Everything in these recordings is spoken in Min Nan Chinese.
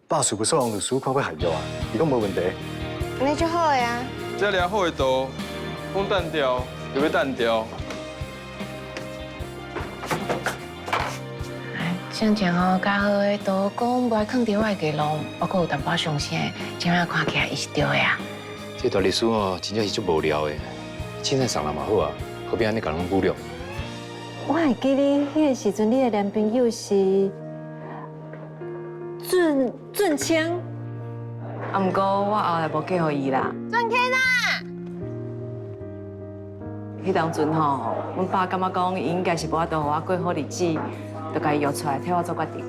百事务所用律师看欲合约啊，伊講無問題。按呢就好的啊。這掠好的刀，講單調就欲單調。先前哦，嘉禾的刀講無愛囥佇我的家攏，我閣有淡薄相信，這擺看起來伊是對的啊。這大律師哦，真正是足無聊的，凊彩送人嘛好啊，何必按呢共人侮辱？我會記得彼个時陣，你的男朋友是俊俊清。啊，毋過我後來無嫁予伊啦。俊天啊！彼當陣吼，阮爸感覺講伊應該是無法度予我過好日子，就共伊約出來替我做決定。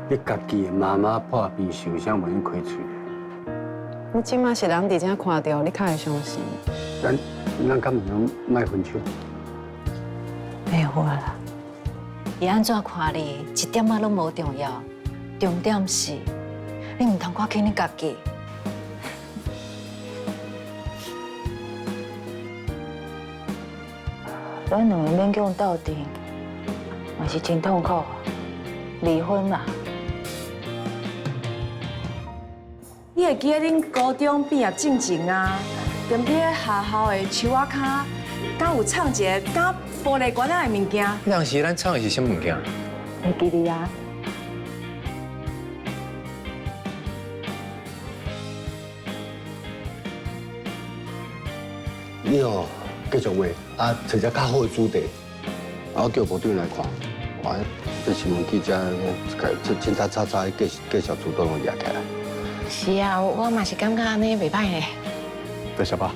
你家己的媽媽破病受傷，袂用開喙。你這馬是人佇遮看著，你較會相信。咱咱敢毋通莫分手？袂好啦，伊按怎看你，一點仔攏無重要，重點是你毋通看輕你家己。咱兩个勉強鬥陣，嘛是真痛苦。離婚啦！你會記得恁高中畢業進前啊，踮佇咧學校的樹仔跤，敢有藏一个敢玻璃罐仔的物件？彼當時咱藏的是啥物件？會記得啊。你哦，繼續畫，啊，揣只較好的主題，啊，我叫部長來看，哇，這新聞記者這清清楚楚的介介紹書都攏攑起來。是啊，我嘛是感覺按呢袂䆀呢。多謝爸。